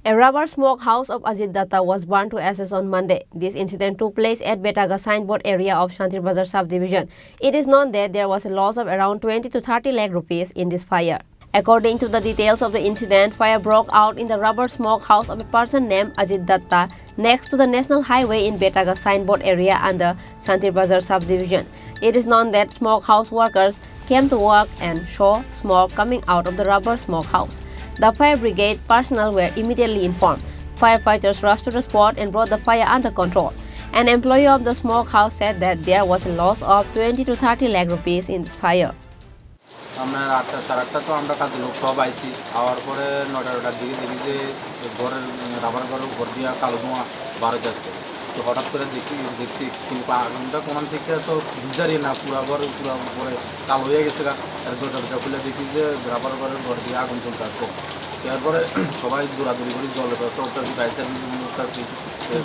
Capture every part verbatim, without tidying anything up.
A rubber smoke house of Ajit Datta was burned to ashes on Monday. This incident took place at Betaga signboard area of Shantir Bazar subdivision. It is known that there was a loss of around twenty to thirty lakh rupees in this fire. According to the details of the incident, fire broke out in the rubber smoke house of a person named Ajit Datta next to the national highway in Betaga signboard area under Shantir Bazar subdivision. It is known that smoke house workers came to work and saw smoke coming out of the rubber smoke house. The fire brigade personnel were immediately informed. Firefighters rushed to the spot and brought the fire under control. An employee of the smoke house said that there was a loss of twenty to thirty lakh rupees in this fire. আমরা আটটা, সাড়ে আটটা তো আমরা কাজের লোক সব আইছি। আওয়ার পরে নয়টা, নয়টার দিকে দেখি যে ঘরের, উম, রাবার ঘরের উপর দিয়া কালো ধোঁয়া বার হয়ে যাচ্ছে। তো হঠাৎ করে দেখি, দেখছি কিন্তু আগুনটা কোন থেকে তো বুঝারই না, পুরা ঘর পুরা উপরে কালো হয়ে গেছে গা। আর দরজা টরজা খুলে দেখি যে রাবার ঘরের ঘর দিয়ে আগুন চলতে আছে। এরপরে সবাই দৌড়াদৌড়ি করে জলে তো, তো, তো, ফায়ার সার্ভিস,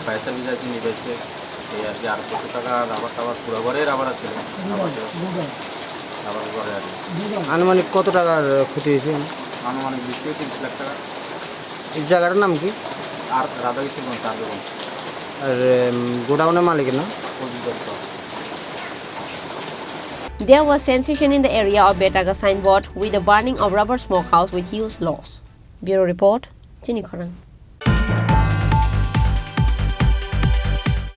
ফায়ার সার্ভিস আছে, নিয়ে যাচ্ছে। এই আর কি, আর কত টাকা রাবার টাবার পুরো ঘরে রাবার আছে। রাবার, রাবার ঘরে আর কি। আনুমানিক কত টাকার ক্ষতি হয়েছে? আনুমানিক বিশ থেকে তিরিশ লাখ টাকা। এই জায়গাটার নাম কি? আর রাধাকৃষ্ণগঞ্জ, চারগঞ্জ। আর, উম, গোডাউনের মালিকের নাম? অজিত Dutta. There was sensation in the area of Betaga signboard with the burning of rubber smoke house with huge loss. Bureau report, Chini Khorang.